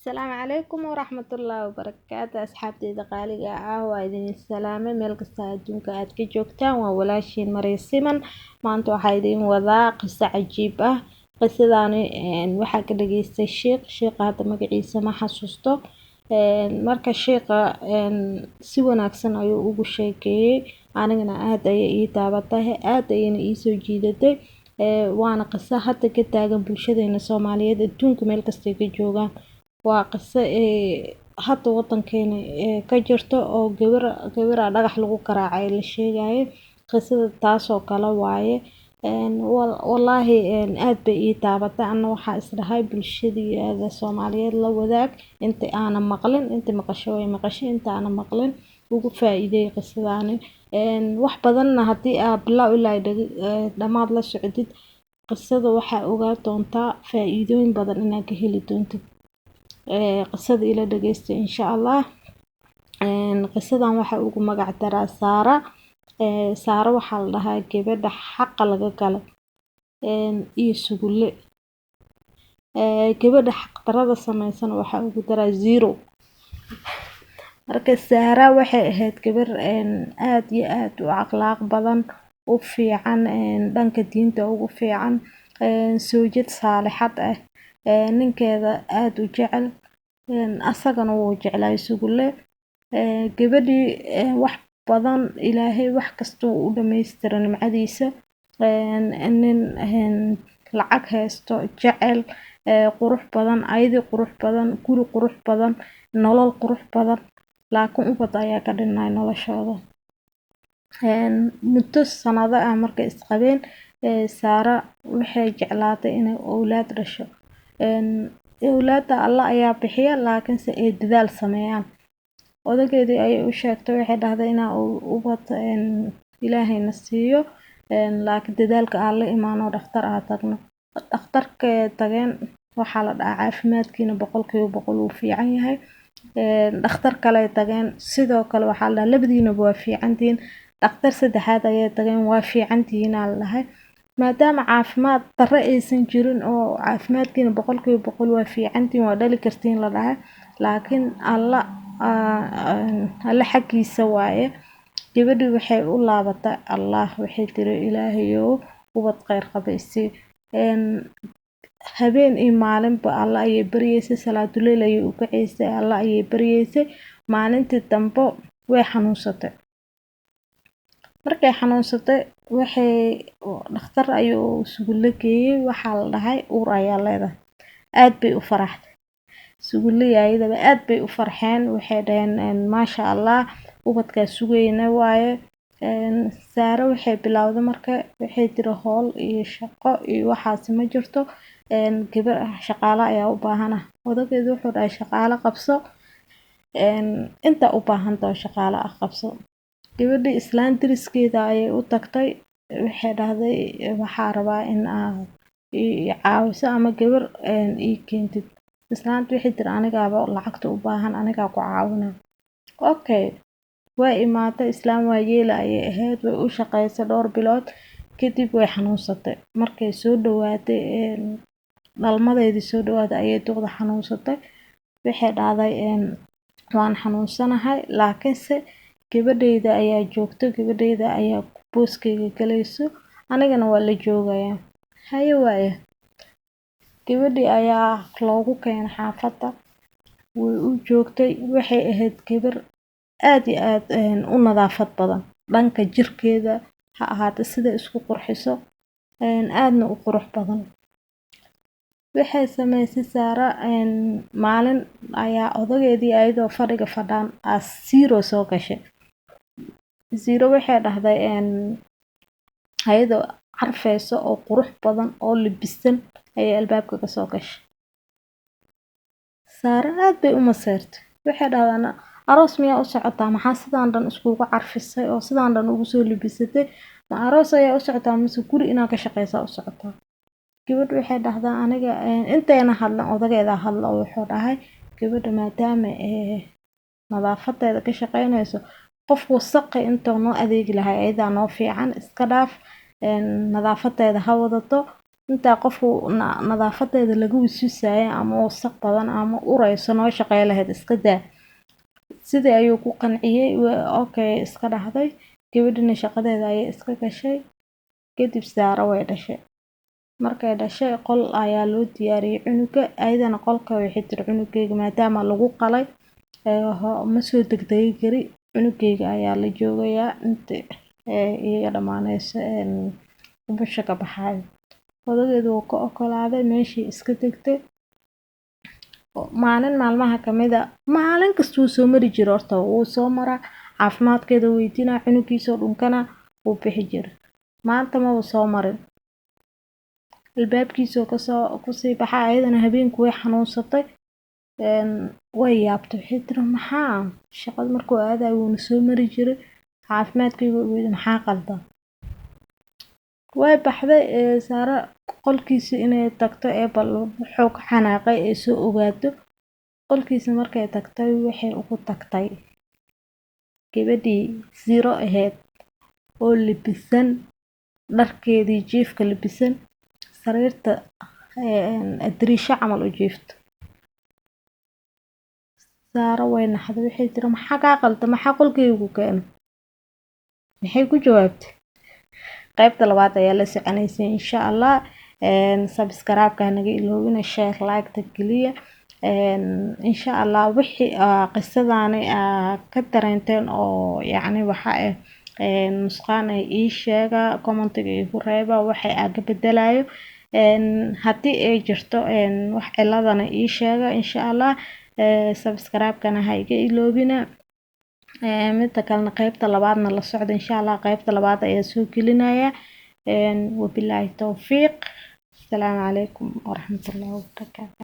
Asalaamu calaykum waraxmatullaahi wabarakaatu. Asxaabteyda qaaliga ah, waa idin salaamay meel kasta adduunka aad ka joogtaan. Waa walaashiin Maria Siman. Maanta waxaa idin wadaa qiso cajiib ah. Qisadaani waxaa ka dhageystay sheekh. Sheekha hadda magaciisa ma xasuusto. Marka sheekha si wanaagsan ayuu ugu sheekeeyey, anigana aad ayay ii taabatay, aad ayayna ii soo jiidatay. Waana qiso hadda ka taagan bulshadeena Soomaaliyeed adduunka meel kastay ka joogaan. Waa qiso hadda wadankeena ka jirto oo gabar gabara dhagax lagu garaacay la sheegayo. Qisada taasoo kale waaye. Wallaahi aad bay ii taabatay. Anna waxaa isdhahay bulshada Soomaaliyeed la wadaag. Inta aanan maqlin, inta maqasho way maqashay, inta aanan maqlin ugu faa'iideey qisadaani. Wax badanna haddii aad bilow ilaa dhammaad la socdid qisada, waxaa ogaa doontaa faa'iidooyin badan inaad ka heli doontid. Qisada ila dhageysta, insha Allah. Qisadan waxaa ugu magac daraa Saara. Saara waxaa la dhahaa gabadha xaqa laga galay iyo Sugulle. Gabadha xaq darada sameysana waxaa ugu daraa zero. Marka Saara waxay ahayd gabar aad iyo aad u akhlaaq badan, u fiican dhanka diinta, ugu fiican, sawjad saalixad ah, ninkeeda aad u jecel, asagana wuu jeclaay Sugulle. Gabadhii wax badan Ilaahay wax kasta wuu u dhammaystiray nimcadiisa. Nin lacag haysto, jecel, qurux badan, ayadii qurux badan, guri qurux badan, nolol qurux badan, laakiin ubad ayaa ka dhinay noloshooda. Muddo sanado ah markay isqabeen, Saara waxay jeclaatay inay owlaad dhasho. Owlaadda Allah ayaa bixiya, laakiinse ay dadaal sameeyaan. Odaygeedii ayay u sheegtay, waxay dhahday inaa ubad Ilaahayna siiyo, laakiin dadaalka aan la imaano, dhakhtar aan tagno. Dhakhtarkay tageen, waxaa la dhahaa caafimaadkiina 100% wuu fiican yahay. Dhakhtar kale ay tageen, sidoo kale waxaa la dhahaa labadiinaba waa fiicantihiin. Dhakhtar saddexaad ayay tageen, waa fiicantihiin aa la dhahay. Maadaama caafimaad darro aysan jirin oo caafimaadkiina 100% waa fiicantihiin, waa dhali kartiin la dhahay, laakiin Alla xaggiisa waaye. Gabadhii waxay u laabatay Allah, waxay tiri: "Ilaahayow, ubad kheyr qaba i sii." Habeen iyo maalinba Alla ayay baryeysay, salaatuleyl ayay u kaceysay, Alla ayay baryeysay. Maalintii dambe way xanuunsatay. Markay xanuunsatay, waxay dhakhtar ayuu Sugulle geeyey. Waxaa la dhahay uur ayaa leedahay. Aad bay u faraxday. Sugulle iyo ayadaba aad bay u farxeen. Waxay dhaheen: "Maasha Allah, ubadkaa sugayna waaye." Saara waxay bilowday marka, waxay tiri: "Howl iyo shaqo iyo waxaasi ma jirto, gabar shaqaale ayaa u baahana." Odaygeedu wuxuu dhahay: "Shaqaale qabso, inta u baahantaho shaqaale ah qabso." Gabadhii islaan deriskeeda ayay u tagtay. Waxay dhahday: "Waxaa rabaa in aad i caawiso ama gabar ii keentid." Islaanta waxay tiri: "Anigaaba lacagta u baahan, anigaa ku caawina." Okay, way imaatay. Islaan waayeel ayay ahayd. Way u shaqeysay dhowr bilood. Kadib way xanuunsatay. Markay soo dhawaatay dhalmadeedii soo dhawaatay ayay duqda xanuunsatay. Waxay dhahday: "Waan xanuunsanahay, laakiinse gabadheyda ayaa joogto, gabadheyda ayaa booskeyga galayso, anigana waa la joogayaa." Haye waaye. Gabadhii ayaa loogu keenay xaafadda, way u joogtay. Waxay ahayd gabar aad iyo aad u nadaafad badan, dhanka jirkeeda ha ahaato, sida isku qurxiso, aadna u qurux badan. Waxay sameysay Saara, maalin ayaa odageedii ayadoo fadhiga fadhaan aa Zero soo gashay. Zero waxay dhahday, ayadoo carfeyso oo qurux badan oo libisan ayay albaabka kasoo gashay. Saara aad bay u maseyrtay. Waxay dhahdaa: "Aroos miyaa u socotaa? Maxaa sidaan dhan iskugu carfisay oo sidaan dhan ugu soo libisatay? Ma aroos ayaa u socotaa mise guri inaa ka shaqeysaa u socotaa?" Gabadhu waxay dhahdaa aniga intayna hadlan, odageeda hadla oo wuxuu dhahay: "Gabadha maadaama ee nadaafadeeda ka shaqeynayso, qof wasaqi intuu noo adeegi lahaa ayadaa noo fiican. Iska dhaaf, nadaafadeeda ha wadato." Intaa qofku nadaafadeeda lagu wisuusaayo ama wasaq badan ama ureyso noo shaqey lahayd iska daa. Sidii ayuu ku qanciyey, okay iska dhahday. Gabadhina shaqadeeda ayay iska gashay. Kadib Saara way dhashay. Markay dhashay qol ayaa loo diyaariyey cunuga, ayadana qolka waxay tiri cunugayga maadaama lagu qalay ma soo degdegi kari, cunugayga ayaa la joogayaa inta iga dhamaanayso umusha ka baxaayo. Odageedu wuu ka ogolaaday, meeshii iska degtay. Maalin maalmaha ka mid ah, maalin kasta wuu soo mari jiray horta, wuu soo maraa, caafimaadkeeda weydiinaa, cunugiisa oo dhunkana wuu bixi jiray. Maanta maba soo marin. Albaabkiisa oo kasoo kusii baxa, ayadana habeenkii way xanuunsatay, way yaabtay, waxay tiri maxaa shaqada markuu aadayo wuuna soo mari jiray, caafimaadkayga weydiin, maxaa qaldan? Way baxday Saara qolkiisa inay tagto ee bal wuxuu ka xanaaqay ee soo ogaato. Qolkiisa markay tagtay waxay ugu tagtay gabadhii zero ahayd oo libisan, dharkeedii jiifka libisan, sariirta dariisho camal u jiifto. Saara way naxday, waxay tiri maxaa kaa qaldan, maxaa qolkayga ku keenay? Maxay ku jawaabtay? Qaybta labaad ayaa la soconaysay insha Allah. Subscribe-ka naga iloobina, share, like-ta kaliya. Insha Allah wixii qisadaani ka dareenteen oo yacni waxa ah nusqaan ay ii sheega, comment-iga igu reeba waxa aan ka bedelayo. Haddii ay jirto wax ciladana ii sheega insha Allah. Subscribe-kana ha iga iloobina. Midda kalena qaybta labaadna la socda insha Allah, qaybta labaad ayaa soo gelinaya. Wabilaahi towfiiq. Asalaamu calaykum waraxmatullaahi wabarakaatu.